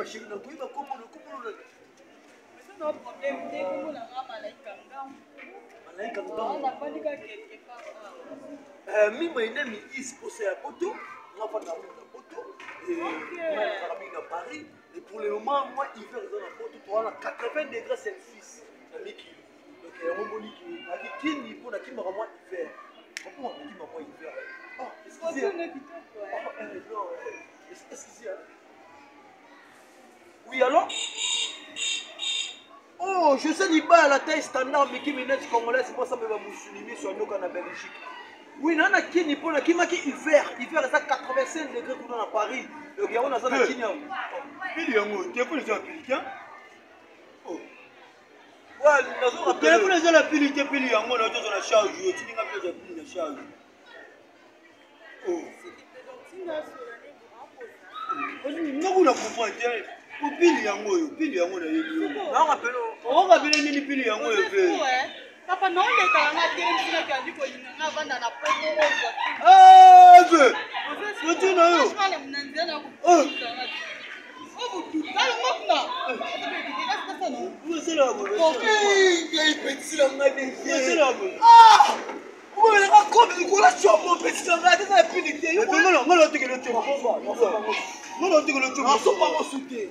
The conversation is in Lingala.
chéri, nakoyeba kombo na kombo na No problème te, kombo na nga Malaika Ngambu. Malaika Ngambu. Nafandi kaka quelque part. Mi my name is Posa ya Poto. Nga fanda mingi na Poto. Nga nazalaka mingi na Paris. Et pour le moment, moi hiver eza na Poto, toza na 80 degrés Celsius na mikili. Donc yango moni ke naki kini mpo nakimaka mwa hiver. Comprends, nakima mwa hiver. Oh, excusez. Oh, non, excusez. Oui, alors? Oh, je sais libala la taille standard Mickey Minaj congolaise moi ça me va musuni miso anoka na Belgique. Oui, nana kini pona kimaki hiver, hiver eza 85 degrés kuna na Paris. Donc yango naza na kini yango. Pili yango, telefone eza pili te. Oh. Ouais, nazo telefone eza na pili te, pili yango na tozo na charge, otindi nga pili pili na charge. Oh. Nga kuna comprendre te. Po pili yango oyo, pili yango nayebi yo. Okapele nini pili yango oyo pe? Papa naoleka yanga telemisi andi kolinga nga avanda na poto ozwa. Eve! Oti na yo. Na nzela na Omelaka kobe likola chombo petisa ngai te na pili te. Nga naotekela chombo. Nga naotekela chombo. Nasomba mosu te.